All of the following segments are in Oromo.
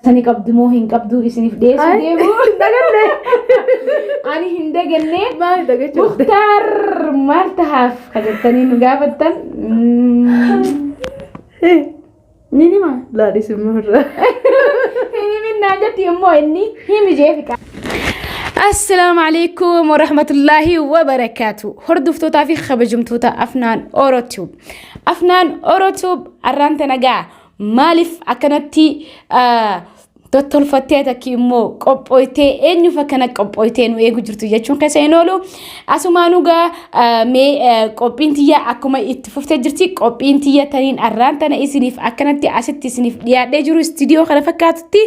Sani qabdu moo hin qabdu isiniif dhiyeessuu Ay, deemu. Daganne. Ani hin daganne. Maal dagachuu? Muktaar maal tahaaf ka jettanii nu gaafattan. Ni hima. Laadhis immoo irraa. Hin himin naan jetti immoo inni himi jee fiqa. Assalaamu alaikum warahmatullaahi wabarakaatu. Hordoftootaa fi kabajamtoota Afnaan Oro Tube. Afnaan Oro Tube arraan tana gaa Maaliif akkanatti tottolfattee takki immoo qophooytee eenyuuf akkana qophooytee nu eegu jirtu jechuun keessa hin oolu. Asumaanuu gaa mee qophiin tiyya akkuma itti fuftee jirti qophiin tiyya taniin arraan tana isiniif akkanatti asitti isiniif dhiyaadhee jiru istiidiyoo kana fakkaatutti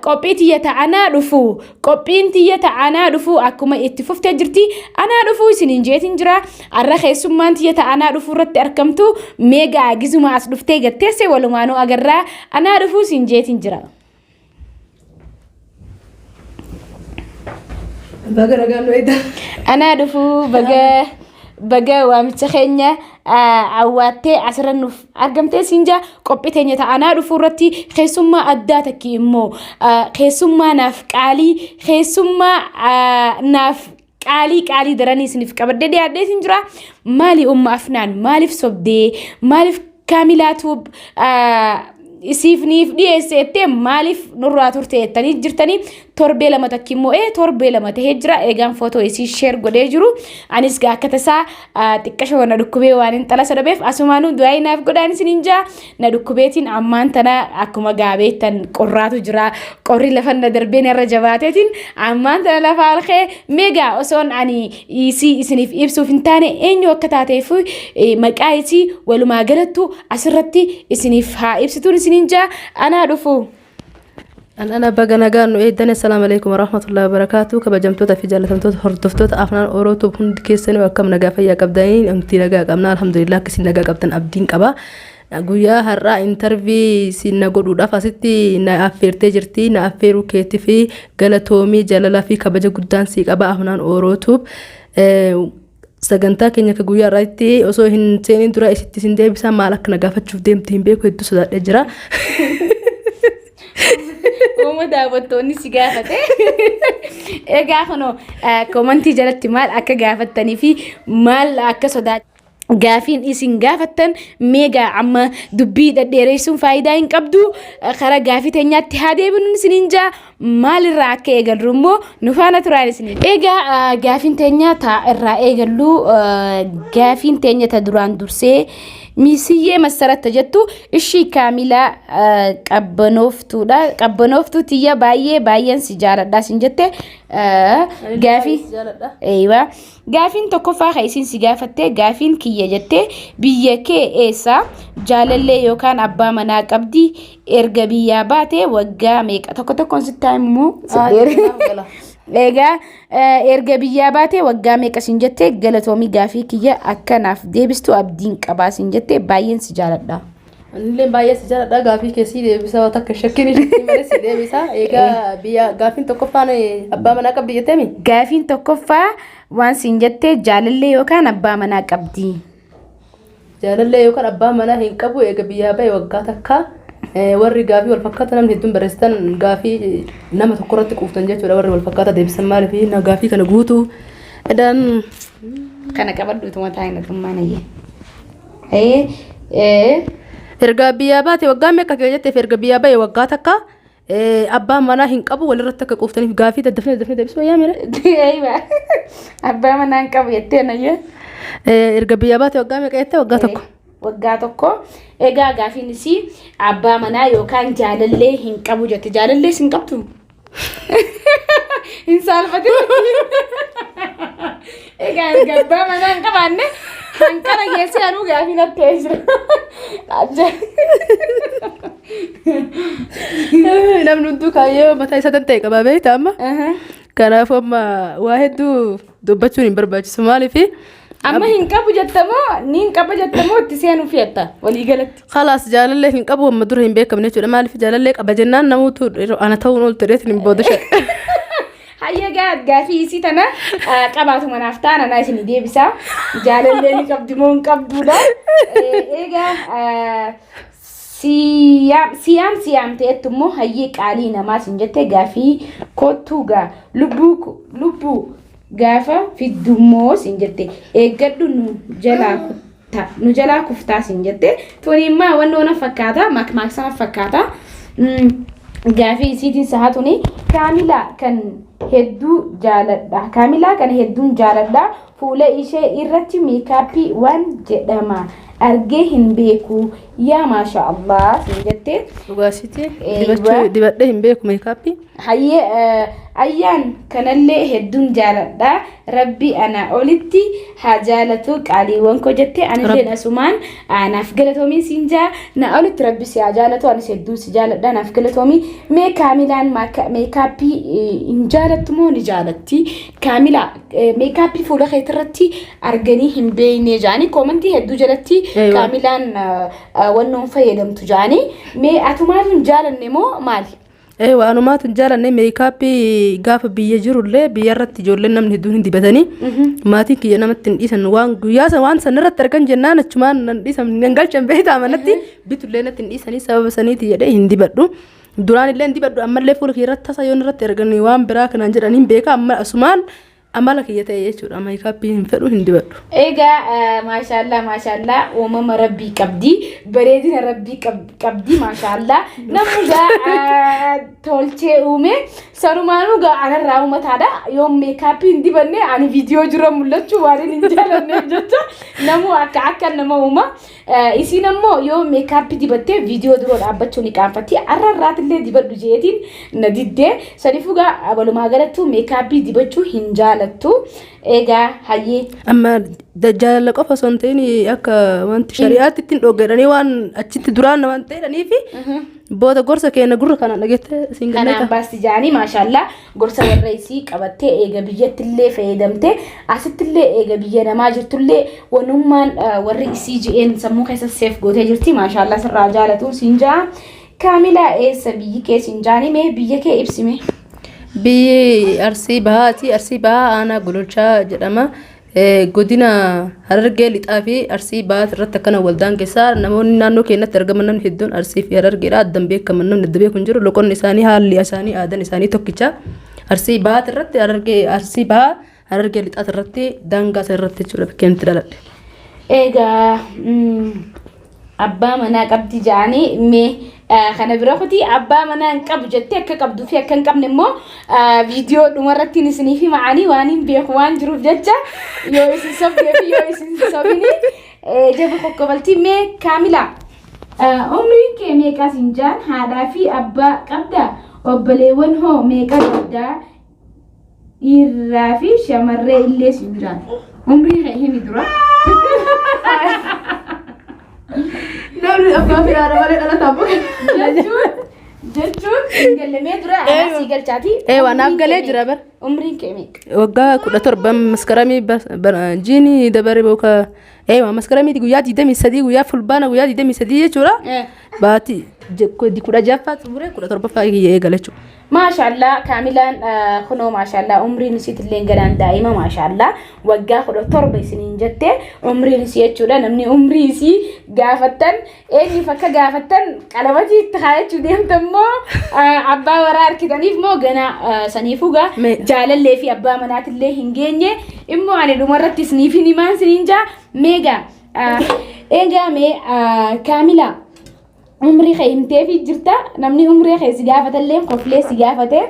qophii tiyya ta'anaa dhufu Qophiin tiyya ta anaa dhufuu akkuma itti fuftee jirti. Anaa dhufuu isiniin jeetiin jira. Arra keessummaan tiyya ta anaa dhufuu irratti argamtu meegaa gizuma as dhuftee gatteesse walumaanuu agarraa. Anaa dhufuu isin jeetiin jira. Baga nagaan nu eegdan. Anaa dhufuu baga baga waamicha keenya awwaattee asirra nuuf argamtee siin jaa qophii teenya ta'anaa dhufuu irratti keessummaa addaa takki immoo keessummaa naaf qaalii keessummaa naaf qaalii qaalii daranii isiniif qabadhee dhiyaadhee siin jira maali umma afnaan maaliif sobdee maaliif kaamilaa tuub isiifniif dhiyeesse jettee maaliif nurraa turte jettanii jirtanii torbee lama takki immoo ee torbee lama tahee jira eegaan footoo isii sheer godhee jiru anis gaa akka tasaa xiqqasho na dhukkubee waan hin xalasa dhabeef asumaanuu du'aa naaf godhaan isiniin jaa na dhukkubeetiin ammaan tana akkuma gaabeettan qorraatu jira qorri lafa na darbee narra jabaateetiin ammaan tana lafa halkee meegaa osoon ani isii isiniif ibsuuf hin taane eenyu akka taateef maqaa isii walumaa galattu asirratti isiniif haa ibsituun isiniin jaa anaa dhufu. An ana baga nagaan nu eegdan assalaamu alaikum warahmatullahi wabarakaatu kabajamtoota fi jaallatamtoota hordoftoota afnaan orootuuf hundi keessanuu akkam nagaa fayyaa qabdanii namti nagaa qabna alhamdulillah akka isin nagaa qabdan abdiin qaba guyyaa har'aa intarvii isin na godhuudhaaf asitti na affeertee jirti na affeeruu keetii fi galatoomii jaalalaa fi kabaja guddaan sii qaba afnaan orootuuf Sagantaa keenya akka guyyaa har'aatti osoo hin seeniin dura isitti isin deebisaa maal akka na gaafachuuf deemte hin beeku hedduu sodaadhee jira. Uuma daawwattoonni si gaafate. Egaa kunoo koomantii jalatti maal akka gaafattanii fi maal akka sodaa gaafiin isin gaafattan meegaa amma dubbii dhadheeressuun faayidaa hin qabdu karaa gaafii teenyaatti haa deebinu isiniin jaa maalirraa akka eegallu immoo nu faana turaan isiniin. Egaa gaafiin teenya ta irraa eegallu gaafiin teenya ta duraan dursee miisiyyee massaratta jettu ishii kaamilaa qabbanooftuudha. Qabbanooftuu tiyya baay'ee baay'een si jaaladha sin jette gaafii. Eeyyaa. Gaafiin tokkoffaa kan isiin si gaafatte gaafiin kiyya jettee biyya kee eessa jaalallee yookaan abbaa manaa qabdi erga biyyaa baate waggaa meeqa tokko tokkoon sitti haa himu Egaa erga biyyaa baate waggaa meeqa siin jette galatoomii gaafii kiyya akka naaf deebistu abdiin qabaa siin jette baay'een si jaaladha. Anillee baay'ee si jaaladha gaafii kee sii deebisa waan takka shakkiin shakkii malee si deebisa. Egaa biyya gaafiin tokkoffaan abbaa manaa qabdi jetteemi? Gaafiin tokkoffaa waan siin jette jaalallee yookaan abbaa manaa qabdi. Jaalallee yookaan abbaa manaa hin qabu eega biyyaa bahe waggaa takka warri gaafii wal fakkaata namni hedduun barreessitan gaafii nama tokko irratti quuftan jechuudha warri wal fakkaata deebisan maaliif na gaafii kana guutuu edaan Kana qabadhu utuma taa'e natummaan ayyee. Ee ee Erga biyyaa baate waggaa meeqa kee jetteef erga biyyaa bahe waggaa takka abbaa manaa hin qabu walirratti akka quuftaniif gaafii daddafnee daddafnee deebisuu wayyaa mire. Eeywa. Abbaa manaa hin qabu jettee nayyee. Erga biyyaa baate waggaa meeqa jettee waggaa tokko. Waggaa tokko. Egaa gaafiin isii abbaa manaa yookaan jaalallee hin qabu jette. Jaalallees hin qabdu? Hin saalfatin. Egaa erga abbaa manaa hin qabaanne hanqana geessee anuu gaafii natti ta'ee jira. Namni hunduu kaayyoo mataa isaa danda'e qaba beektaa amma. Kanaafuu amma waa hedduu dubbachuun hin barbaachisu maaliif Amma hin qabu jettamoo ni hin qaba jettamoo itti seenuu feetta walii galatti. Khalaas jaalallee hin qabu amma dura hin beekamne jechuudha maaliif jaalallee qaba jennaan namuutu ana ta'uun ooltu jedheetiin hin booda shakka. Hayya gaafii isii tana qabaatu manaaf ta'an anaa isinii deebisa. Jaalallee ni qabdi moo hin qabduudha. Egaa Siyaam siyaam siyaam ta'ettu immoo hayyee qaalii namaa sin jette gaafii kottuu gaa lubbuu lubbuu gaafa fiddummoo sin jette eeggadhu nu jalaa kuttaa nu jalaa kuftaa sin jette tuni immoo wannoo na fakkaata makmaaksa na fakkaata. Gaafii isiitiin saha tuni kaamilaa kan hedduu jaaladha kaamilaa kana hedduun jaaladha fuula ishee irratti meekaappii waan jedhama argee hin beeku yaa maasha Allah sin jette. Dhugaasiiti. Dibachuu dibadhee hin beeku meekaappii. Hayyee ayyaan kanallee hedduun jaaladha rabbi ana olitti haa jaalatu qaaliiwwan koo jette anilleen asumaan naaf galatoomii siin jaa na olitti rabbi si haa jaalatu anis hedduun si jaaladha naaf galatoomii. Mee kaamilaan meekaappii hin jaalattu moo ni jaalatti? Kaamilaa meekaappii fuula keetirratti arganii hin beekne jaanii koomentii hedduu jalatti kaamilaan wannoon fayyadamtu jaanii mee atumaatu hin jaalanne moo maali? Eewa anumaatu hin jaalanne meekaappii gaafa biyya jirullee biyya irratti ijoolleen namni hedduun hin dibatanii maatiin kiyya namatti hin dhiisan waan guyyaa san waan san irratti argan jennaan achumaan nan dhiisan nan galchan beektaa manatti bitullee natti hin dhiisanii sababa saniiti jedhee hin dibadhu. Duraan illee hin dibadhu ammallee fuula kiyya irratti tasa yoon irratti argan waan biraa kanaan jedhan hin beeka amma asumaan amala kiyya ta'e jechuudha meekaappii hin fedhu hin dibadhu. Egaa maashaallaa maashaallaa uumama rabbii qabdi bareedina rabbii qabdi maashaallaa namni gaa tolchee uume sanumaanuu gaa anarraa uumataadha yoo meekaappii hin dibanne ani viidiyoo jira mul'achuu waan hin jaalanneef jecha namuu akka akka nama uuma isiin ammoo yoo meekaappii dibattee viidiyoo dura dhaabbachuu ni qaanfatti arra irraatillee dibadhu jeetiin na diddee saniifuu gaa walumaa galattuu meekaappii dibachuu hin jaalattu egaa hayyee. Amma jaalala qofa osoo hin ta'in akka wanti shari'aatti ittiin dhooggadhanii waan achitti duraan namaan ta'edhanii fi booda gorsa keenya gurra kanaan dhageette siin Kanaan galleeta. baasti jaanii maashaallaa gorsa warra isii qabattee eega biyyattillee fayyadamtee asittillee eega biyya namaa jirtullee wanummaan warri isii ji'een sammuu keessa seef gootee jirti maashaallaa sirraa jaalatuun siin ja'a. Kaamilaa eessa biyyi kee siin jaanii mee biyya kee ibsime. Biyyi Arsii Bahaati. Arsii Bahaa aanaa Gololchaa jedhama. Godina Harargee Lixaa fi Arsii Bahaa irratti akkana waldaan keessaa namoonni naannoo keenyatti argaman namni hedduun Arsii fi Harargeedha. Addan beekaman namni adda beeku hin jiru. Loqonni isaanii haalli isaanii aadaan isaanii tokkicha. Arsii Bahaa irratti Harargee Arsii Bahaa Harargee Lixaa irratti daangaa isa irratti jechuudha bakkeen itti dhaladhe. Egaa abbaa manaa qabdi jedhanii mee kana bira kuti abbaa manaa hin qabu jettee akka qabduu fi akka hin qabne immoo viidiyoo dhumarratti isiniif hima'anii waan hin beeku waan jiruuf jecha yoo isin sobdee fi yoo isin sobini jaba kokkobaltii mee kaamilaa. Umriin kee meeqa siin jaan haadhaa fi abbaa qabda obboleewwan hoo meeqa qabdaa dhiiraa fi shamarree illee siin jaan umrii kee himi dura. Namni abbaa fi haadha malee dhalataa jechuun jechuun hin galle mee dura anaa sii galchaati. Eewa, naaf galee jira bar. Umriin kee meeqa? Waggaa 17 maskaramii jiini dabare booka eewa maskaramii guyyaa 23 guyyaa fulbaana guyyaa 23 jechuudha. Baatii 16ffaa xumuree 17ffaa eegala jechuudha. Maashaallah kaamilaan kunoo maashaallah umriin isiitillee ganaan daa'ima maashaallah waggaa 17 isiniin jette umriin isii jechuudha namni umrii isii gaafattan eenyuuf akka gaafattan qalabatii itti kaayachuu deemtan moo abbaa waraa harkitaniif moo gana saniifuu gaa jaalallee fi abbaa manaatillee hin geenye immoo ani dhumarratti isiniif hin himaan isiniin jaa meegaa eegaa mee kaamilaa umrii kee himteefii jirta namni umrii kee si gaafatallee koflee si gaafate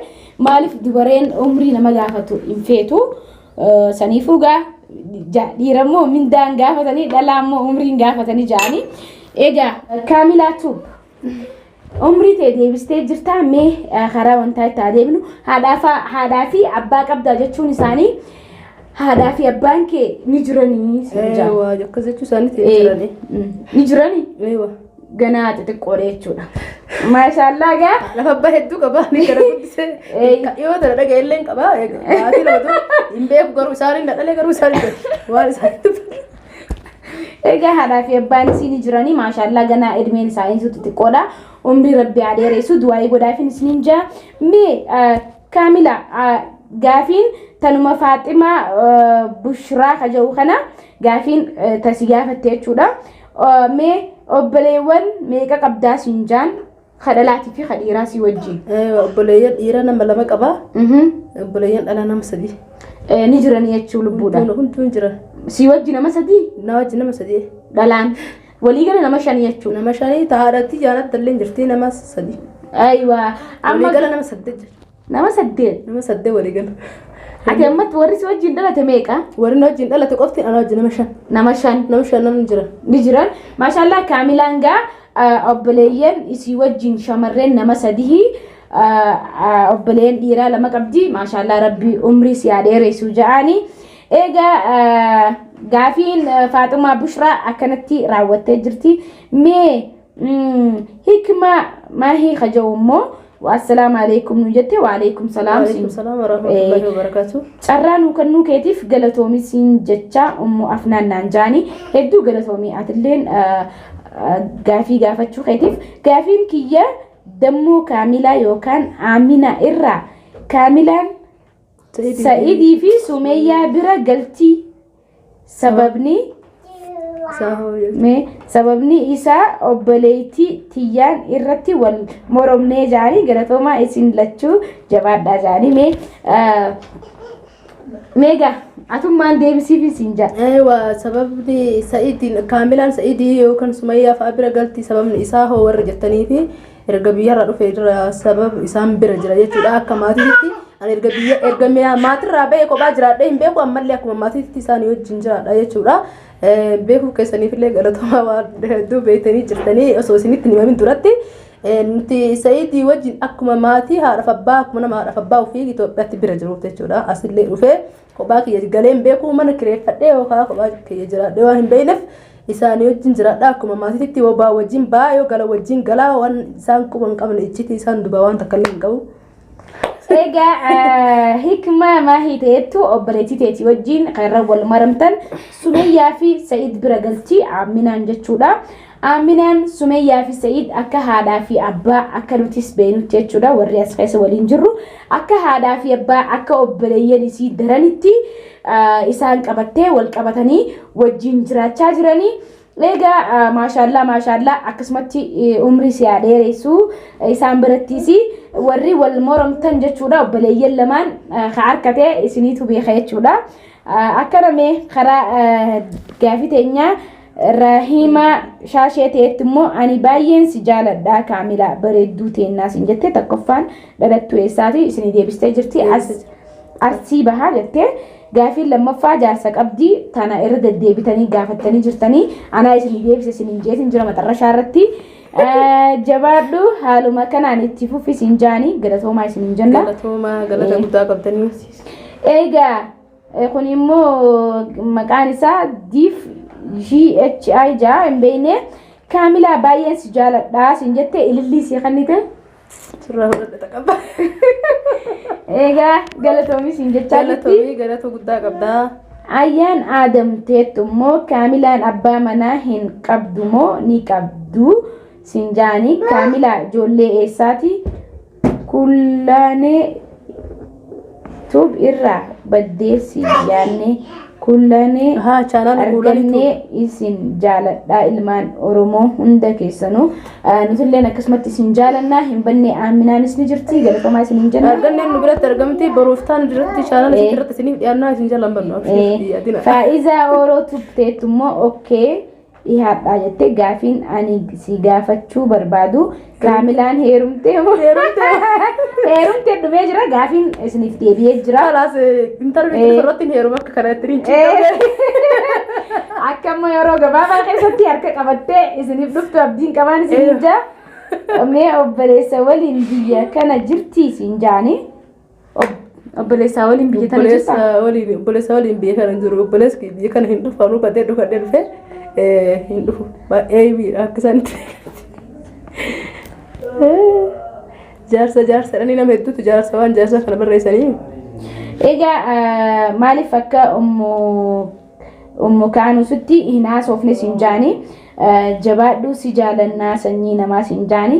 maaliif dubareen umrii nama gaafatu hin feetu saniifuu gaa dhiira immoo mindaan gaafatanii dhalaa immoo umriin gaafatanii ja'anii egaa kaamilaa tuub umrii tee deebistee jirta mee karaa wantaa itti adeemnu haadhaa fi abbaa qabdaa jechuun isaanii haadhaa fi abbaan kee ni jiranii siin ja'a. Eewa akkas jechuu isaaniitti ni jiranii. Ni jiranii? Eewa. Ganaa xixiqqoodha jechuudha. Maashaallah gaa. Lafa abbaa hedduu qaba. Ni gara guddisee. Yoo tana dhaga'e illee hin qaba. Maatii lamatu hin beeku garuu isaaniin na dhalee garuu isaaniin waan isaanitti. Egaa haadhaa fi abbaan isii ni jiranii maashaallah ganaa idmeen isaanii xixiqqoodha. Umrii rabbi haa dheeressu du'aayii godhaafin isiniin jaa. Mee Kaamila gaafiin tanuma Faaximaa Bushraa ka jedhu kana gaafiin tasi gaafatte jechuudha. Mee obboleewwan meeqa qabdaa siin jaan ka dhalaatii fi ka dhiiraa si wajjin? Obboleeyyan dhiiraa nama 2 qaba. Obboleeyyan dhalaa nama 3. Ni jiranii jechuu lubbuudhaan. Hunduu hin jiran. Si wajji nama 3? Na wajji nama 3. Dhalaan. Waliigala nama 5 jechuudha. Nama 5 ta haadhatti jaalatti illee jirti nama 3. Aywa. Amma Waliigala nama 8 jira. Nama 8. Nama 8 waliigala. Ati ammatti warri si wajjin dhalate meeqa? Warri na wajjin dhalate qofti ana wajjin nama 5. Nama 5. Nama 5 namni jira. Ni jiran. Maashaallah Kaamilaan gaa obboleeyyan isii wajjin shamarreen nama 3 obboleeyyan dhiiraa 2 qabdi. Maashaallah Rabbi umrii si haa dheeressu ja'aani. Egaa gaafiin Faaxumaa Bushraa akkanatti raawwattee jirti. Mee hikma maahii kaja'u immoo assalaamu alaikum nu jette waalaikum salaam. Waalaikum salaam warahmatullahi wabarakatuh. Carraa nuu kennuu keetiif galatoomi siin jecha Ummu Afnaan naan jaani hedduu galatoomii atilleen gaafii gaafachuu keetiif gaafiin kiyya dammoo Kaamilaa yookaan Aamina irraa Kaamilaan Sa'idii fi Sumeeyyaa bira galtii sababni mee sababni isaa obboleettii tiyyaan irratti wal moromnee jaanii galatoomaa isin lachuu jabaadhaa jaanii mee meegaa atummaan deebisiif isin jaa. Eewa sababni Sa'idiin Kaamilaan Sa'idii yookaan Sumayyaa fa'a bira galti sababni isaa hoo warra jettanii fi erga biyyarraa dhufe irra sabab isaan bira jira jechuudha akka maatiitti ani erga biyya erga maatirraa ba'e kophaa jiraadhee hin beeku ammallee akkuma maatiitti isaanii wajjin jiraadha jechuudha. Beekuu keessaniifillee galatoomaa waan hedduu beektanii jirtanii osoo isinitti hin himamin duratti. Nuti Sa'idii wajjin akkuma maatii haadhaaf abbaa akkuma nama haadhaaf abbaa ofii Itoophiyaatti bira jiruuf jechuudha. Asillee dhufee kophaa kiyya galee hin beeku mana kireeffadhee yookaan kophaa kiyya jiraadhee waan hin beekneef isaanii wajjin jiraadha akkuma maatiitti yoo baa wajjin baa yoo gala wajjin galaa waan isaan quba hin qabne iccitii isaan dubaa waan takka illee hin qabu. Egaa hikmaa maahii ta'ettu obboleettii teetii wajjin kan irra wal maramtan Sumeeyyaa fi Sa'id bira galchi Aaminaan jechuudha. Aaminaan Sumeeyyaa fi Sa'id akka haadhaa fi abbaa akka nutis beeknutti jechuudha warri as keessa waliin jirru akka haadhaa fi abbaa akka obboleeyyan isii daranitti isaan qabattee wal qabatanii wajjin jiraachaa jiranii. Egaa maashaallaa maashaallaa akkasumatti umrii si haa dheeressu isaan birattis warri wal moromtan jechuudha obboleeyyan lamaan ka harkate isiniitu beeka jechuudha. Akkana mee karaa gaafii teenyaa Rahiima Shaashee ta'etti immoo ani baay'een si jaaladha Kaamilaa bareedduu teennaa sin jette tokkoffaan dhalattuu eessaati isinii deebistee jirti as Arsii bahaa jettee gaafiin lammaffaa jaarsa qabdi tana irra deddeebitanii gaafattanii jirtanii anaa isinii deebise isiniin jeetin jira maxarrashaa irratti. Jabaadhu haaluma kanaan itti fufi isin jaanii galatoomaa isiniin jenna. Galatoomaa galata guddaa qabdanii. Egaa kun immoo maqaan isaa Diif GHI jaa hin beekne Kaamilaa baay'een si jaaladha siin jette ilillii si kennite. Sirraa fudhadhe taqabba. Egaa galatoomi siin jechaa jirti. Galatoomii galata guddaa qabdaa. Ayyaan Aadam teettu immoo Kaamilaan abbaa manaa hin qabdu moo ni qabdu siin jaanii Kaamilaa ijoollee eessaati Kullaanee Tube irraa baddee si yaanne Kullaanee Ahaa chaanaala Kuulaanii argannee isin jaaladhaa ilmaan Oromoo hunda keessanuu nutilleen akkasumatti isin jaalannaa hin banne Aaminaanis ni jirti galatoomaa isiniin jenna. Arganneen nu biratti argamti boruuf taan irratti chaanaala isin irratti isiniif dhiyaannaa isin jalaan bannu abshir yaadina. Faa'izaa Oroo Tube teettu immoo okkee dhihaadhaa jettee gaafiin ani si gaafachuu barbaadu Kaamilaan heerumtee moo heerumtee dhumee jira gaafiin isiniif deebi'ee jira. Kalaas intarviitii irratti hin heeruma akka kana ittiin hin ciqamne. Akka immoo yeroo gabaabaa keessatti harka qabattee isiniif dhuftu abdiin qabaan isiniif jaa. Mee obboleessa waliin biyya kana jirti siin jaanii. Obboleessaa waliin biyya tana jirtaa? Obboleessa waliin obboleessa waliin biyya kana hin jiru. Obboleessi biyya kana hin dhufu. Anuu badee dhufadhee dhufe hin dhufu. Baay'ee miidha akka isaan itti. Jaarsa jaarsa jedhanii nama hedduutu jaarsa waan jaarsa kana barreessanii. Egaa maaliif akka ummu kaanusitti hin haasofne siin jaani jabaadhu si jaalannaa sanyii namaa siin jaani.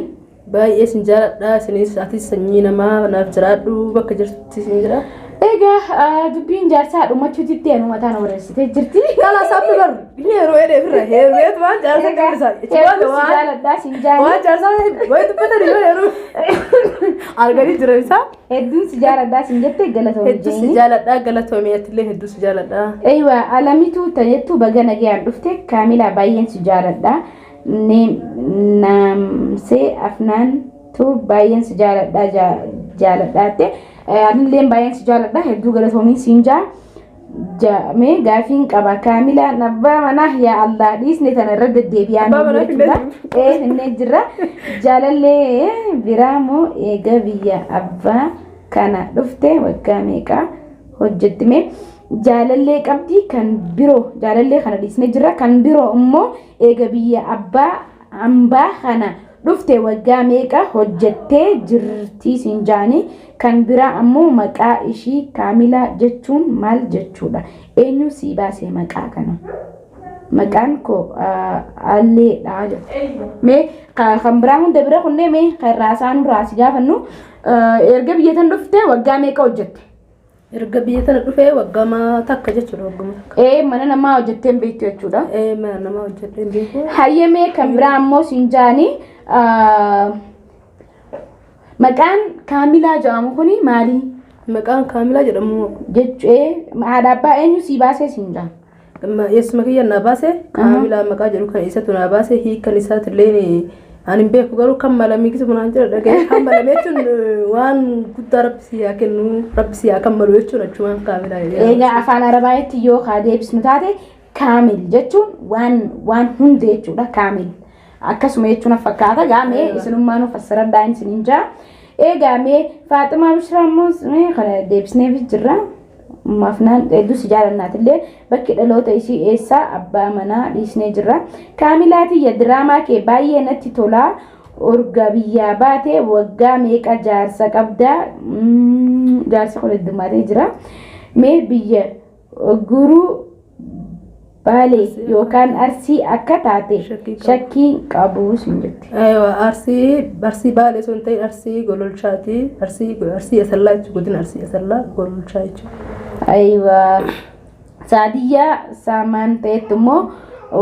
Baay'ee isin jaaladha isinis atis sanyii namaa naaf jiraadhu bakka jirtutti isin jira. Egaa dubbiin jaarsaa dhumachuutti anu mataan warreessitee jirti. Kala sabni bar inni yeroo jedhee firra heerumeetu waan jaarsa gabbisa. Hedduu si jaaladhaa siin jaali. Waan jaarsaa wayi dubbatan yoo heeru arganii jiran isaa. Hedduun si jaaladhaa siin jette galatoomii Hedduu si jeeni. jaaladhaa galatoomii atillee hedduu si jaaladhaa. Eeywa alamituu tajettu baga nagayaan dhufte kaamilaa baay'een si jaaladha. Naamsee afnaan tu baay'een si jaaladha jaaladhaatte. Anilleen baay'een si jaaladha hedduu galatoomiin siin jaa. Mee gaafiin qaba kaamilaan abbaa manaa yaa Allah dhiisne tana irra deddeebi'aa Abbaa manaa jechuudha. Ee finnee jirra. Jaalallee biraa moo eega biyya abbaa kana dhufte waggaa meeqa hojjetti mee jaalallee qabdi kan biroo jaalallee kana dhiisne jirra kan biroo immoo eega biyya abbaa hambaa kana dhufte waggaa meeqa hojjettee jirti siin jaanii kan biraa ammoo maqaa ishii kaamilaa jechuun maal jechuudha eenyu sii baase maqaa kana maqaan koo alleedha jedha mee kan biraa hunda bira kunnee mee kan irraa nurraa si gaafannu erga biyya tan dhufte waggaa meeqa hojjette? Erga biyya tana dhufee waggaa takka jechuudha waggaa takka. Ee mana namaa hojjettee hin beektu jechuudha. Ee mana namaa hojjedhee hin beeku. Hayyamee kan biraa ammoo siin jaanii maqaan kaamilaa jedhamu kuni maali? Maqaan kaamilaa jedhamu Jechuu haadha abbaa eenyu sii baasee siin jaan? Eessuma kiyya naa baase kaamilaa maqaa jedhu kan isatu naa baase hiikan isaatillee ani hin beeku garuu kan malamii kisa bunaan jira dhaga'e kan malamee jechuun waan guddaa rabbi si haa kennu rabbi si haa kammalu jechuun achumaan kaamilaa jedhee. Egaa afaan arabaatti yoo kaa deebisnu taate kaamil jechuun waan waan hundi jechuudha kaamil. Akkasuma jechuun fakkaata gaamee isinummaa nuuf fassaradhaa isiniin jaa. Egaa mee Faaximaa Bishiraa immoo mee kana deebisneef jirra. Maafnaan hedduu si jaalannaatillee bakki dhaloota ishii eessaa abbaa manaa dhiisnee jirra. Kaamilaa tiyya diraamaa kee baay'ee natti tolaa. Urga biyyaa baate waggaa meeqa jaarsa qabdaa? Jaarsi kun heddummaatee jira. Mee biyya guruu Baalee yookaan Arsii akka taate shakkii qabu siin jetti. Aywa Arsii Arsii Baalee sun ta'e Arsii Gololchaati Arsii Arsii Asallaa jechuudha godina Arsii Asallaa Gololchaa jechuudha. Aywa Saadiyyaa Saamaan ta'etti immoo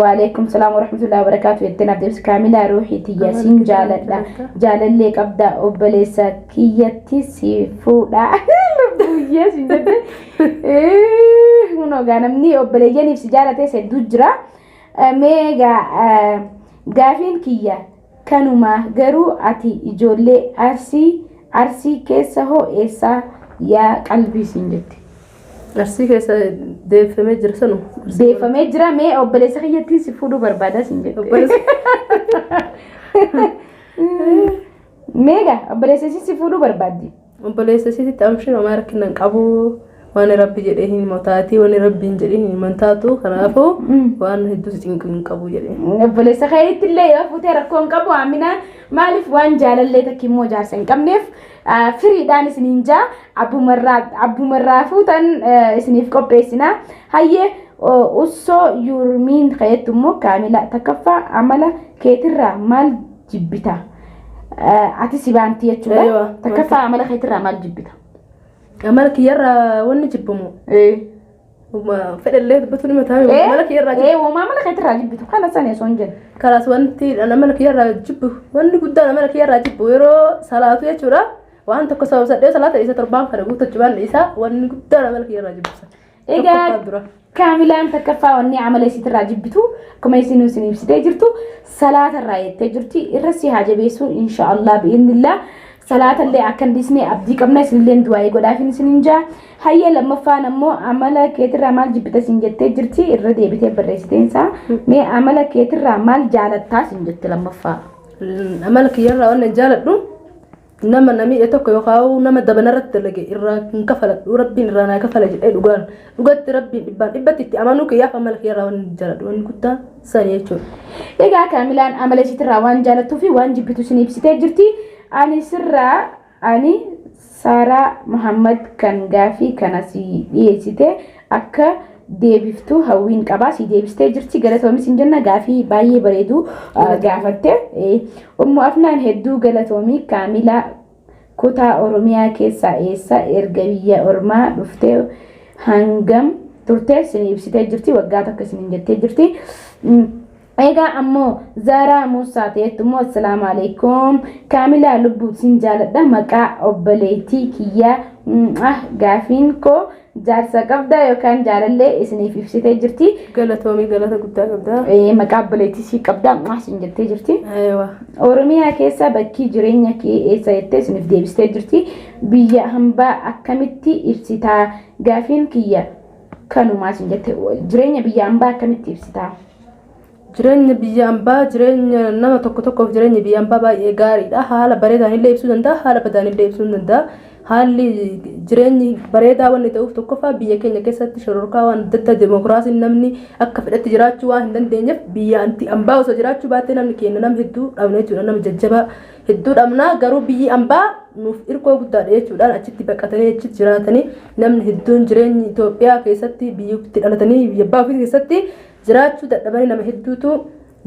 Waalaikum salaam warahmatullahi wabarakatuh jettee naaf deebisi kaamilaa ruuhii tiyya siin jaaladha jaalallee qabda obboleessa kiyyatti si fuudha lubbuyyee siin jette kunoo gaa namni obboleeyyaniif si jaalates hedduu jira mee gaa gaafiin kiyya kanuma garuu ati ijoollee arsii arsii keessa hoo eessaa yaa qalbii siin jette. Arsii keessa deeffamee jira sanu. Deeffamee jira mee obboleessa kiyyattiin si fuudhuu barbaada siin jette. Obboleessa. Meegaa obboleessa isii si fuudhuu barbaaddi. Obboleessa isiitti amshii homaa rakkina hin qabu. Waan rabbi jedhee hin motaati waan rabbi hin jedhee hin mantaatu kanaafuu waan hedduu si cinqu hin qabu jedhee. Obboleessa keetti illee yoo fuutee rakkoo hin qabu Aminaan maaliif waan jaalallee takka immoo jaarsa hin qabneef firiidhaan isiniin jaa abbumarraa fuutan isiniif qopheessina. Hayyee ussoo yurmiin ka'eettu immoo kaamila takkaffaa amala keetirraa maal jibbita? Ati si baanti jechuudha. Takkaffaa amala keetirraa maal jibbita? Amala kiyyarraa wanni jibbamu. Fedhallee dubbatu ni mataa amala kiyyarraa jibbu. Uumaa amala keetirraa jibbitu kana sana osoo hin jenne. Kalaas wanti amala kiyyarraa jibbu wanni guddaan amala kiyyarraa jibbu yeroo salaatu jechuudha. Waan tokko sababsadhee salaata isa torbaan kana guuttachuu waan isaa wanni guddaan amala kiyyarraa jibbusa. Egaa kaamilaan takkaffaa wanni amala isiitirraa jibbitu akkuma isin isin ibsitee jirtu salaatarraa jettee jirti irra si haa jabeessu inshaallah bi'innillah salaatallee akka hin dhiisne abdii qabna isinillee du'aa'ii godhaafin isinin jaa hayyee lammaffaan ammoo amala keetirraa maal jibbita isin jettee jirti irra deebitee barreessiteensaa mee amala keetirraa maal jaalattaa isin jette lammaffaa. Amala kiyyarraa waan jaaladhu nama na miidhe tokko yookaan nama dabanarratti dalage irraa hin kafaladhu rabbiin irraa naa kafala jedhee dhugaan dhugatti rabbiin dhibbaan dhibbatti itti amanuu kiyyaaf amala kiyyarraa waan jaaladhu wanni guddaan sani jechuudha. Egaa kaamilaan amala isiitirraa waan jaalattuu fi waan jibbitu isin ibsitee jirti. Ani sirraa ani Saaraa Muhammad kan gaafii kana si dhiyeessite akka deebiftu hawwiin qabaa si deebistee jirti galatoomis hin jenna gaafii baay'ee bareedu gaafatte. Ummu Afnaan hedduu galatoomii kaamilaa Kutaa Oromiyaa keessaa eessa erga biyya ormaa dhuftee hangam turte isin ibsitee jirti waggaa tokko isin jettee jirti. Egaa ammoo Zaaraa Muusaa ta'etti immoo assalaamu alaikum Kaamilaa lubbuu sin jaaladha maqaa obboleettii kiyyaa gaafiin koo jaarsa qabdaa yookaan jaalallee isiniif ibsitee jirti. Galatoomii galata guddaa qabdaa. Maqaa obboleettii sii qabdaa isin jettee jirti. Oromiyaa keessa bakki jireenya kee eessa jettee isiniif deebistee jirti. Biyya hambaa akkamitti ibsitaa gaafiin kiyya kanumaa isin jette jireenya biyya hambaa akkamitti ibsitaa? Jireenya biyya ambaa jireenya nama tokko tokkoof jireenya biyya ambaa baay'ee gaariidha. Haala bareedaan illee ibsuu danda'a, haala badaan illee ibsuu danda'a. Haalli jireenyi bareedaa wanni ta'uuf tokkoffaa biyya keenya keessatti shororkaa waan adda addaa demokiraasiin namni akka fedhetti jiraachuu waan hin dandeenyeef biyya anti ambaa osoo jiraachuu baattee namni keenya nama hedduu dhabna jechuudha. Nama jajjabaa hedduu dhabna garuu biyyi ambaa nuuf irkoo guddaadha jechuudhaan achitti baqatanii achitti jiraatanii namni hedduun jireenyi Itoophiyaa keessatti biyyatti dhalatanii biyya abbaa ofii keessatti jiraachuu dadhabanii nama hedduutu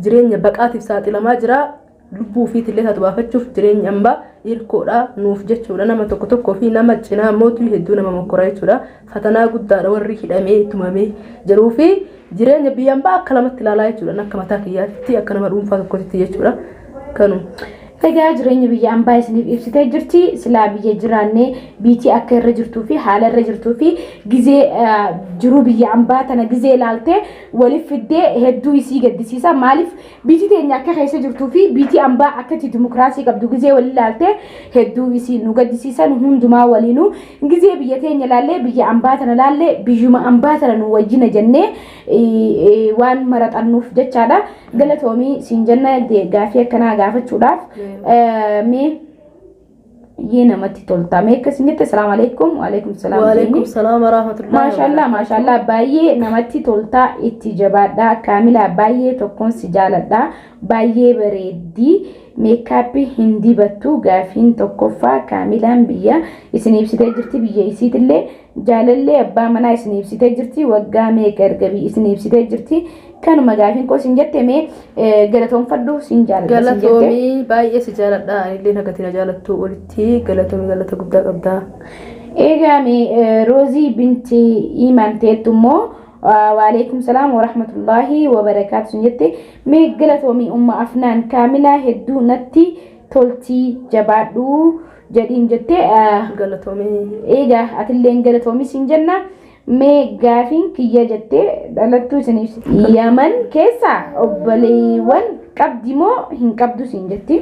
jireenya baqaatiif saaxilamaa jira. Lubbuu ofiitillee taatu baafachuuf jireenya ambaa irkoodha nuuf jechuudha. Nama tokko tokkoo fi nama cinaa mootuu hedduu nama mokkora jechuudha. Fatanaa guddaadha warri hidhamee tumamee jiruu fi jireenya biyya ambaa akka lamatti ilaalaa jechuudha. Akka mataa kiyyaatti akka nama dhuunfaa tokkotti jechuudha. Kanuma. Egaa jireenya biyya ambaa isiniif ibsitee jirti. Silaa biyya jiraannee biitii akka irra jirtuu fi haala irra jirtuu fi gizee jiruu biyya ambaa tana gizee ilaaltee waliif fiddee hedduu isii gaddisiisa. Maaliif biitii teenya akka keessa jirtuu fi biitii ambaa akka itti dimokiraasii qabdu gizee waliin ilaaltee hedduu isii nu gaddisiisa. Nu hundumaa waliinuu gizee biyya teenya ilaallee biyya ambaa tana ilaallee biyyuma ambaa tana nu wajjina jennee waan maraxannuuf jechaadha. Galatoomii siin jenna gaafii akkanaa gaafachuudhaaf mee yee namatti tolta. Mee akkas jette salaamu alaikum waalaikum salaam. Waalaikum salaam warahmatullahi. Maashaallah maashaallah baay'ee namatti tolta itti jabaadha. Kaamilaa baay'ee tokkoon si jaaladha. Baay'ee bareeddii meekaappii hin dibattu gaafiin tokkoffaa Kaamilaan biyya isin ibsitee jirti biyya isiitillee jaalallee abbaa manaa isin ibsitee jirti waggaa meeqa erga isin ibsitee jirti kanuma gaafiin koo isin jette mee galatoonfadhu sin jaaladha isin jette. Galatoomii baay'ee si jaaladha. Anillee nagati na jaalattu olitti galatoomii galata guddaa qabda. Egaa mee Roozii binti Imaan ta'ettu immoo waalaikum salaam warahmatullaahi wabarakaatu sun jette mee galatoomii umma Afnaan Kaamilaa hedduu natti toltii jabaadhu jedhiin jette. Galatoomii. Egaa atilleen galatoomii siin jenna. Mee gaafiin kiyya jettee dhalattuu isin ibsiti. Yaman keessa obboleewwan qabdi moo hin qabdu siin jetti.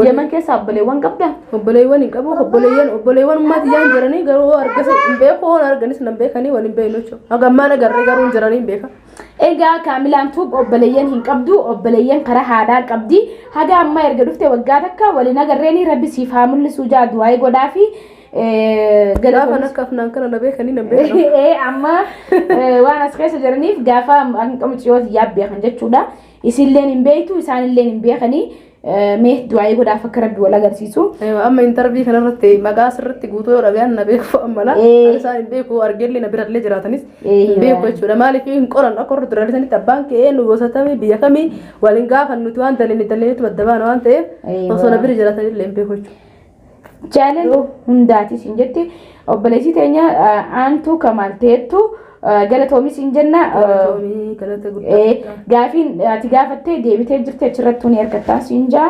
Yaman keessa obboleewwan qabdaa? Obboleewwan hin qabu. Obboleewwan ummaati ijaan jiranii garuu argasa hin beeku hoon arganis nan beekanii wal hin beeknu jechuudha. Haga ammaan agarree garuu hin jiranii hin beeka. Egaa Kaamilaan tuub obboleeyyan hin qabdu obboleeyyan karaa haadhaa qabdi. Haga ammaa erga dhufte waggaa takka waliin agarreeni rabbi siif haa mul'isu jaa du'aayii godhaafi. Gaafa akka afnaan kana na beekanii nan beekan. Amma waan as keessa jiraniif gaafa hanqamu ciyooti yaa beekan jechuudha. Isinilleen hin beektu isaanilleen hin beekanii mee du'aayii godhaaf akka rabbi wal agarsiisu. Amma intarvii kanarratti maqaa sirriitti guutuu yoo dhagayan na beeku amma la. Isaan hin beeku argellee na birallee jiraatanis hin beeku jechuudha. Maaliif hin qoran akka warra duraan sanitti abbaan kee eenyu gosa tamii biyya kamii waliin gaafa nuti waan dalini dalinitti madda baana waan ta'eef osoo na bira jiraatanillee hin beeku jechuudha. Jaalala hundaati siin jetti obboleessi teenya aantuu kamaal ta'ettu galatoomi siin jenna. Galatoomii galata guddaa. Gaafiin ati gaafattee deebitee jirti achirratti ni argattaa siin jaa.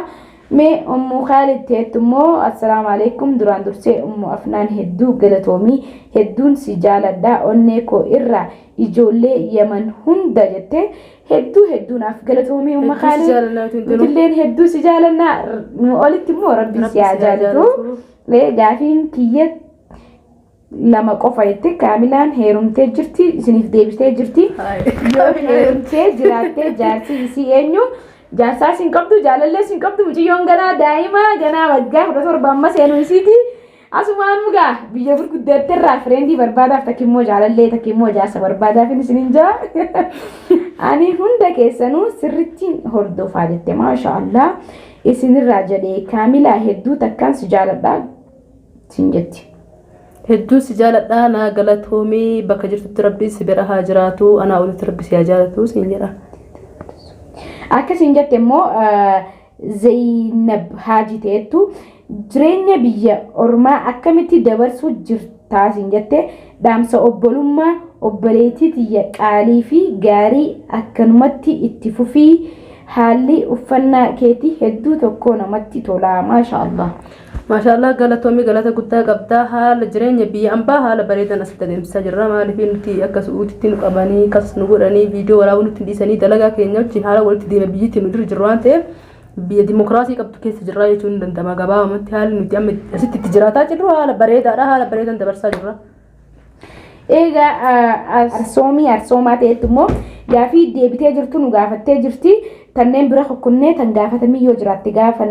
Mee Ummu Khaalid ta'ettu immoo assalaamu alaikum duraan dursee Ummu Afnaan hedduu galatoomii hedduun si jaaladha onnee koo irraa ijoollee Yaman hunda jettee hedduu hedduu naaf galatoomii Ummu Hedduu si Khaalid. jaalannaa nuti hundinuu. Nutilleen hedduu si jaalannaa nu olitti immoo rabbi si haa jaalatu. Gaafiin kiyya lama qofa jette Kaamilaan heerumtee jirti isiniif deebistee jirti. Yoo heerumtee jiraattee jaarsi isii eenyu jaarsaa isin qabdu jaalallee isin qabdu mucayyoon ganaa daa'ima ganaa waggaa 17 amma seenuu isiiti. Asumaan mugaa biyya gurguddaatti irraa friendii barbaadaaf takka immoo jaalallee takka immoo jaarsa barbaadaaf isiniin jaa. Ani hunda keessanuu sirriitti hordofaa jette maasha Allah isinirraa jedhee Kaamilaa hedduu takkaan si jaaladha siin jetti. Hedduu si jaaladha naa galatoomii bakka jirtutti rabbi si bira haa jiraatu anaa olitti rabbi si haa jaalatu siin jedha. Akkasiin jette immoo Zainab Haaji ta'ettu Jireenya biyya ormaa akkamitti dabarsuu jirtaa siin jette. Dhaamsa obbolummaa obboleettii tiyya qaalii fi gaarii akkanumatti itti fufii. Haalli uffannaa keetii hedduu tokko namatti tola, maasha Allah. Maashaallah, galatoomii, galata guddaa qabdaa. Haala jireenya biyya ambaa haala bareedan asitti adeemsisaa jirra. Maaliif nuti akka su'uutitti nu qabanii kas nu godhanii viidiyoo waraabuu nutti hin dhiisanii, dalagaa keenya wajjin haala walitti deema biyyatti nu dura jirru waan ta'eef biyya dimokiraasii qabdu keessa jirra jechuun ni danda'ama. Gabaabumatti haalli nuti amma asitti itti jiraataa jirru haala bareedaadha, haala bareedan dabarsaa jirra. Egaa arsoomii arsoomaa ta'etti immoo gaafii deebitee jirtu nu gaafattee jirti. Kanneen bira kukkunnee tan gaafatamii yoo jiraatte gaafa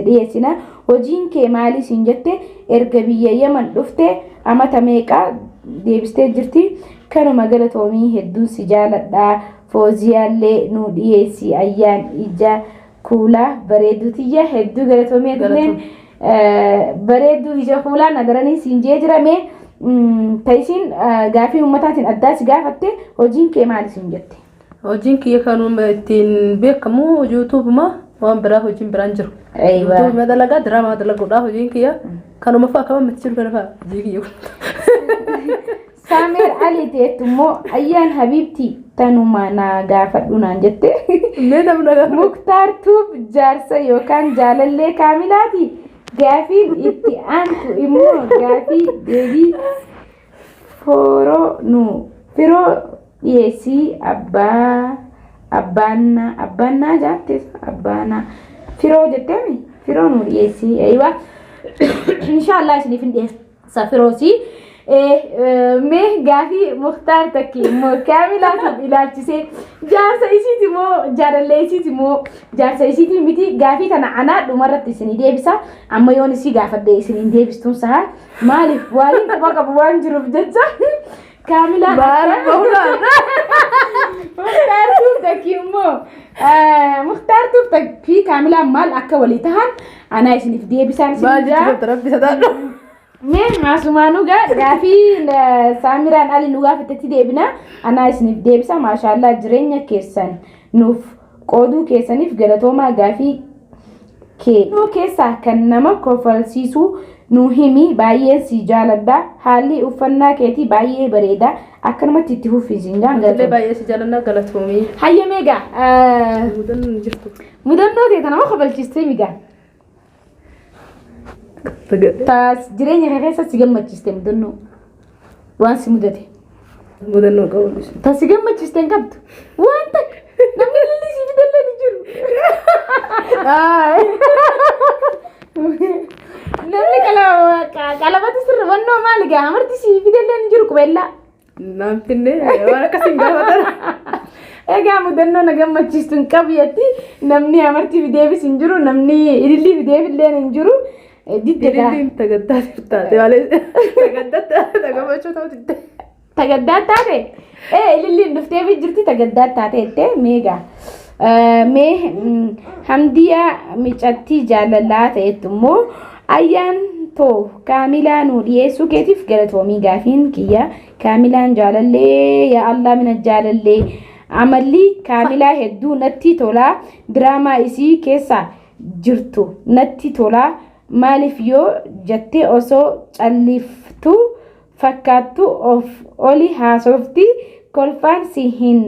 dhiyeessina. Hojiin kee maalii siin jette. Erga biyya Yaman dhufte amata meeqa deebistee jirti. Kanuma, galatoomii, hedduun si jaaladha. Fooziyaallee nu dhiyeessi. Ayyaan ija kuulaa bareedduu tiyya, hedduu galatoomii. Adilleen bareedduu ija kuulaa nagaranii siin jee jirame. Ta'isiin gaafii uummataatiin addaa si gaafatte, hojiin kee maali siin jette? Hojiin kiyya kanuma ittiin beekamu yuutuubuma, waan biraa hojiin biraan jiru. Yuutuubuma dalagaa, diraamaa dalaguudha hojiin kiyya. Kanuma fa'a kama miti jiru kana fa'a hojii kiyya kun. Saameer Ali ta'ettu immoo ayyaan habiibti tanuma naa gaafadhu naan jette. Mee namni gaafa. Muktaar Tuub jaarsa yookaan jaalallee Kaamilaati. Gaafiin itti aantu immoo gaafii deebii fooroo nu firoo dhiyeessii abbaa abbaannaa abbaannaa jaatte abbaanaa firoo jetteemi firoo nu dhiyeessii. Eeywa, inshaallah isiniif hin dhiyeessa firoosii. Mee gaafii Muktaar takki immoo Kaamilaatuuf ilaalchisee jaarsa isiiti moo jaalallee isiiti moo jaarsa isiiti miti? Gaafii tana anaa dhumarratti isinii deebisa. Amma yoon isii gaafadhe isiniin deebistuun saha maaliif waaliin quba qabu waan jiruuf jecha Kaamilaan Maal bahuudhaan? Muktaartuuf takki immoo Muktaartuuf takkii Kaamilaan maal akka walii tahan anaa isiniif deebisaan isin Maal jaa. jechuudha rabbi sadaadhu. Mee haasumaanuu gaa gaafii Saamiraan Ali nu gaafatetti deebina. Anaa isiniif deebisa. Maashaallaa, jireenya keessan nuuf qooduu keessaniif galatoomaa. Gaafii kee keessaa kan nama kofalsiisu nu himi. Baay'een si jaaladha. Haalli uffannaa keetii baay'ee bareeda. Akkanumatti itti fufiisin jaan. Illee galatoomii. Baay'ee si jaalannaa, galatoomii. Hayyamee gaa Mudannoon hin jirtu. Mudannoo ta'e nama kofalchiistee migaa. Taas jireenya kee keessa si gammachiiste, mudannoo waan si mudate. Mudannoo qabu. Ta si gammachiiste hin qabdu. Waan takka namni lilli si fidallee ni jiru. Namni qalabati sirri wannoo maali gaa amarti si fidallee ni jiru qubeellaa. Naan finne waan akkasiin gaafatan. Egaa mudannoo na gammachiistu hin qabu jetti. Namni amartii fideefis hin jiru, namni ilillii fideefillee hin jiru. Didde gaa. Ililliin tagaddaatiif taate malee tagaddaatti tagammachuu ta'uu didde. Tagaddaa taate? Ee, ililliin dhufteefi jirti, tagaddaa taate jettee. Meegaa mee Hamdiyaa micattii jaalalaa ta'ettu immoo ayyaan too Kaamilaa nu dhiyeessuu keetiif galatoomii. Gaafiin kiyya Kaamilaan jaalallee yaa Allah mina jaalallee amalli Kaamilaa hedduu natti tolaa, diraamaa isii keessa jirtu natti tolaa. Maaliif yoo jettee osoo calliftuu fakkaattu of oli haasofti, kolfaan si hin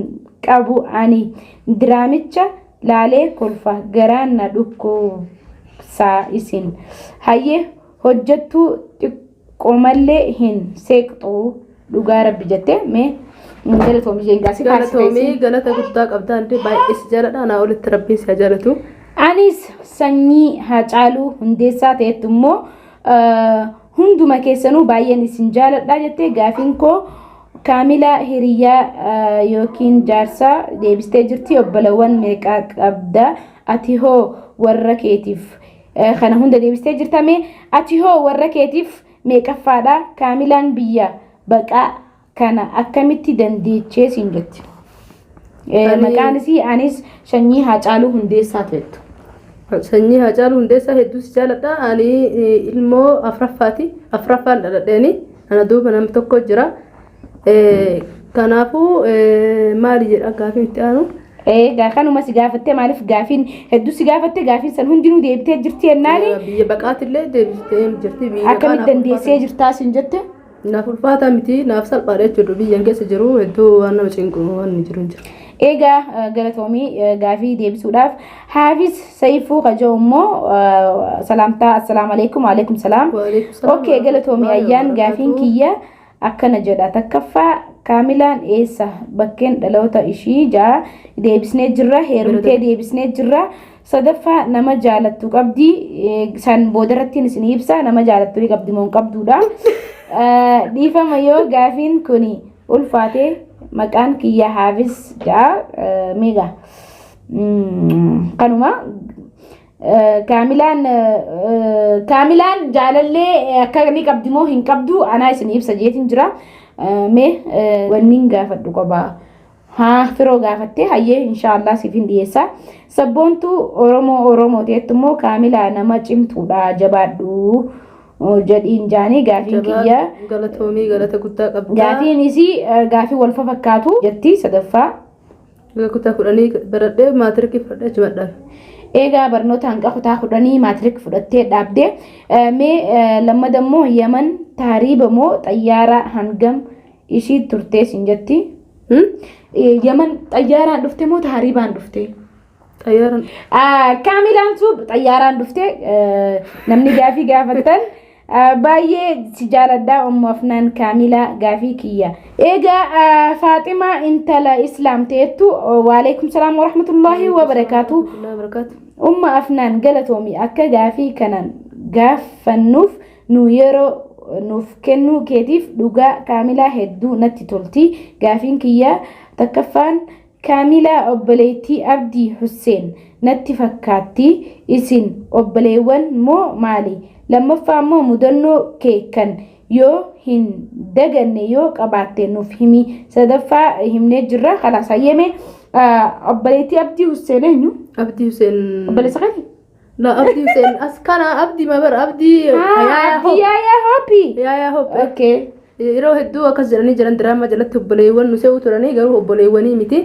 qabu. Ani diraamicha laalee kolfa garaan na dhukkubsaa. Isin hayyee hojjettuu xiqqoomallee hin seeqxu, dhugaa rabbi jettee. Mee galatoomii jeengaa si. Galatoomii, galata guddaa qabdaa. Illee baay'ee si jaaladha. Anaa olitti rabbiin si haa jaalatu. Anis sanyii Haacaaluu Hundeessaa ta'ettu immoo hunduma keessanuu baay'een isin jaaladha jettee. Gaafiin koo Kaamilaa hiriyaa yookiin jaarsaa deebistee jirti. Obbolawwan meeqaa qabda? Ati hoo warra keetiif kana hunda deebistee jirtame. Ati hoo warra keetiif meeqaffaadha? Kaamilaan biyya baqaa kana akkamitti dandeechee siin jetti. Maqaan isii anis sanyii Haacaaluu Hundeessaa ta'ettu. Sanyii Haacaaluu Hundeessaa, hedduu si jaaladha. Ani ilmoo afuraffaati. Afuraffaan dhaladheeni. Ana duuba namni tokko jira. Kanaafuu maali jedha gaafiin itti aanu? Egaa kanuma si gaafattee maaliif gaafiin hedduu si gaafatte gaafiin san hundinuu deebitee jirti jennaani Biyya baqaatillee deebistee jirti. Biyya akkamitti dandeessee jirtaa sin jette? Naaf ulfaataa miti, naaf salphaadha jechuudha. Biyyan keessa jiru hedduu waan nama cinqu waan hin jiru hin jiru. Egaa galatoomii gaafii deebisuudhaaf Haafis Sayifuu kaja'u immoo salaamtaa assalaamu alaikum waalaikum salaam. Waalaikum salaam Okay galatoomii warahmatullahi ayyaan gaafiin wabarakatuh. kiyya akkana jedha takkaffaa Kaamilaan eessa bakkeen dhaloota ishii ja'a deebisnee jirra heerumtee deebisnee jirra sadaffaa nama jaalattu qabdi san boodarrattiin isin ibsa nama jaalattu ni qabdi moo hin qabduudha. Dhiifama yoo gaafiin kuni ulfaate maqaan kiyya Haafis ja'a meeqa kanuma Kaamilaan Kaamilaan jaalallee akka ni qabdi moo hin qabdu anaa isin ibsa jeetiin jira. Mee wanni gaafadhu qaba. Haa firoo gaafattee hayyee inshaallah siif hin dhiyeessa. Sabboontuu Oromoo Oromoo teettu immoo Kaamilaa nama cimtuudha jabaadhu jedhiin jaanii gaafiin kiyya. Galatoomii galata guddaa qabda. Gaafiin isii gaafii wal fakkaatu jetti sadaffaa. Egaa kutaa kudhanii baradhee maatirikii fudhadhee achuma dhaabe. Eegaa barnoota hanga kutaa kudhanii maatirik fudhattee dhaabde. Mee lammada immoo Yaman taariiba moo xayyaara hangam ishii turtee siin jetti. Yaman xayyaaraan dhufte moo taariibaan dhufte? Xayyaaraan. Kaamilaan suub xayyaaraan dhufte namni gaafii gaafattan Baay'ee si jaaladha Ummu Afnaan Kaamilaa gaafii kiyya. Egaa Faaximaa intala Islaam ta'ettu waalaikum salaam warahmatullaahi wabarakaatu. Umma Afnaan galatoomi akka gaafii kanan gaafannuuf nu yeroo nuuf kennuu keetiif dhugaa Kaamilaa hedduu natti tolti. Gaafiin kiyya takkaffaan Kaamilaa obboleettii Abdii Husseen natti fakkaatti isin obboleewwan moo maali? Lammaffaa immoo mudannoo kee kan yoo hin daganne yoo qabaatte nuuf himi. Sadaffaa himnee jirra kalaas hayyee mee obboleettii Abdii Husseen eenyu? Abdii Huseen. Obboleessa keeti? La Abdii Huseen as kana Abdii ma bara Abdii Yaayaa Abdii Yaayaa Hopi. Yaayaa Hopi. Okay. Yeroo hedduu akkas jedhanii jiran diraamaa jalatti obboleewwan nu se'uu turanii garuu obboleewwanii miti.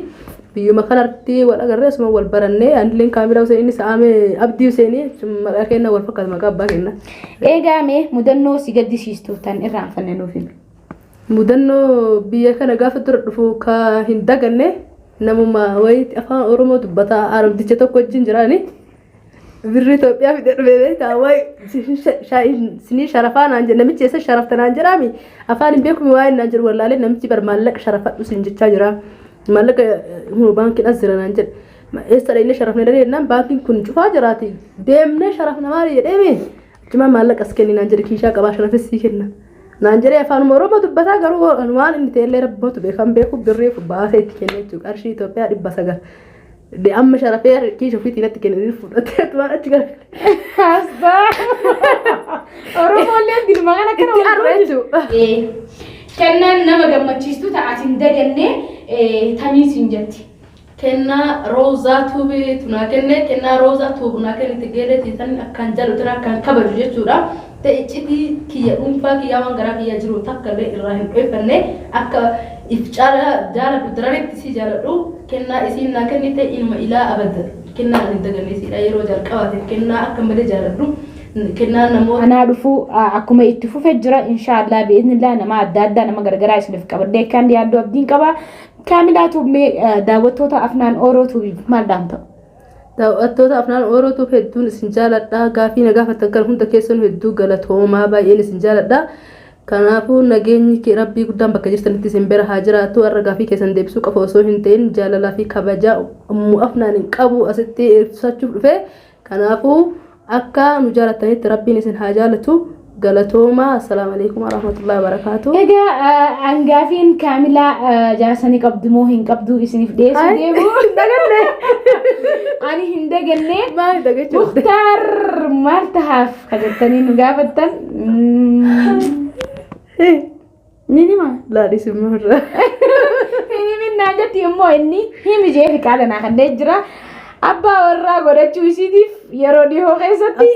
Biyyuma kanatti wal agarree asuma wal barannee anilleen Kaamilaa Huseen inni sa'aamee Abdii Huseenii maqaa keenya wal fakkaata maqaa abbaa keenya. Eegaa mee mudannoo si gaddisiistu tan irraanfanne nuuf himi. Mudannoo biyya kana gaafa dura dhufu ka hin daganne namuma wayiitti afaan Oromoo dubbataa Arabdicha tokko wajjin jiraani. Birri Itoophiyaa fidee dhufee beektaa wayi sinii sharafaa naan jedhe namichi eessa sharafta naan jedhaami afaan hin beeku waa'ee naan jedhu wallaalee namichi bar maallaqa sharafadhu siin jechaa jira maallaqa hunu baankiin as jira naan jedhe eessa dhaqnee sharafne dha jennaan baankiin kun cufaa jiraati deemnee sharafna maali jedheemi achumaan maallaqa as kenni naan jedhe kiishaa qabaa sharafes sii kenna naan jedhee afaanuma Oromoo dubbataa garuu waan inni ta'ellee rabbootu beekan beeku birrii baasee itti kenne jechuudha qarshii Itoophiyaa 900. De amma sharafee kiisha ofiitii natti kennanii fudhatee waan achi garagale. Asxaa. Oromoolleen dilma kana akkana Itti wal arra jechuudha. Kennaan nama gammachiistu ta'aas hin daganne tamii siin jetti. Kennaa Roozaa Tuubii tunaa kenne kennaa Roozaa Tuub naa kennite geelee tiisan akkaan jaalatu akkaan kabaju jechuudha. Ta'e iccitii kiyya dhuunfaa kiyyaa waan garaa kiyyaa jiru takka illee irraa hin dhoyfanne akka if caalaa jaaladhu daranitti si jaaladhu kennaa isiin naa kennite inuma ilaa abad kennaa ani hin daganne isiidha yeroo jalqabaatiif kennaa akka malee jaaladhu kennaa namoota Anaa dhufuu akkuma itti fufe jira inshaallah bi'iznillah nama adda addaa nama gargaraa isiniif qabadhee akkaan dhiyaaddu abdiin qaba. Kaamilaa Tuub mee daawwattoota Afnaan Ooroo Tuubiif maal dhaamta? Daawwattoota Afnaan Ooroo Tuub hedduun isin jaaladha. Gaafii na gaafattan kan hunda keessanuu hedduu galatoomaa baay'een isin jaaladha. Kanaafuu nageenyi kee rabbii guddaan bakka jirtanitti isin bira haa jiraatu. Har'a gaafii keessan deebisuu qofa osoo hin ta'in jaalalaa fi kabajaa Ummu Afnaan hin qabu asitti ibsachuuf dhufe. Kanaafuu akka nu jaalattanitti rabbiin isin haa jaalatu. Galatoomaa. Assalaamu alaikum warahmatullahi wabarakaatu. Egaa hangaafiin kaamilaa jaarsa ni qabdi moo hin qabdu isiniif dhiyeessuu Ay, deemu. hin daganne. Ani hin daganne. Maal dagachuu? Muktaar maal tahaaf ka jettanii nu gaafattan. Ni hima. Laadhis immoo irraa. Hin himin naan jetti immoo inni himi jee fi qaala naa kanneen jira. Abbaa warraa godhachuu isiitiif yeroo dhihoo keessatti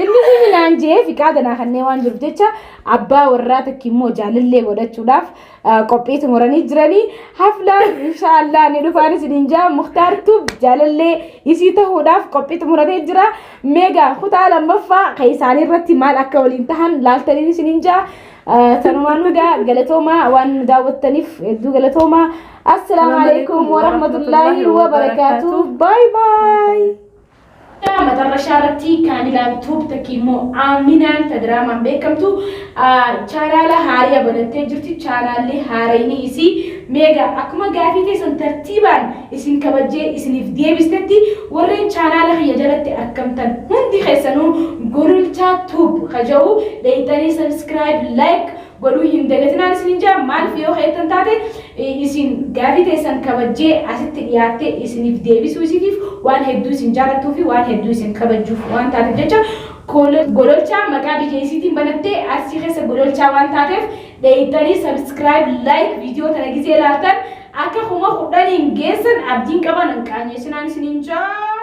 inni himi naan waan je'eef fiqaada naa kannee waan jiruuf jecha abbaa warraa takki immoo jaalallee godhachuudhaaf qophii xumuranii jiranii. Haflaan inshaallah ni dhufaan isiniin jaa. Muktaar Tube jaalallee isii ta'uudhaaf qophii xumuratee jira. Meegaa kutaa lammaffaa kan isaanii irratti maal akka waliin tahan laaltaniin isiniin jaa. Sanumaan nugaa galatoomaa, waan nu daawwattaniif hedduu galatoomaa. Assalaamu alaikum warahmatullaahi wabarakaatuh. Bye bye. Matarrashaa irratti Kaamilaan Tube takki immoo Aaminaan ta diraamaan beekamtu chaanaala haariyaa banattee jirti. Chaanaalli haarayni isii meega akkuma gaafii teessan tartiibaan isin kabajjee isiniif deebistetti, warreen chaanaala kiyya jalatti argamtan hundi keessanuu Gololchaa Tube kaja'u dheeyxanii subscribe, like godhuu hin dagatinaan isinin jaa. Maaliif yoo keettan taate, isin gaafii teessan kabajjee asitti dhiyaattee isiniif deebisuu isiitiif waan hedduu isin jaalattuu fi waan hedduu isin kabajjuuf waan taateef jecha, Gololchaa maqaa biyya isiitiin banattee, Arsii keessa Gololchaa waan taateef, dheeyxanii subscribe, like, viidiyoo tana gizee ilaaltan akka 10,000 geessan abdiin qaban hin qaanyeessinaan isiniin jaa.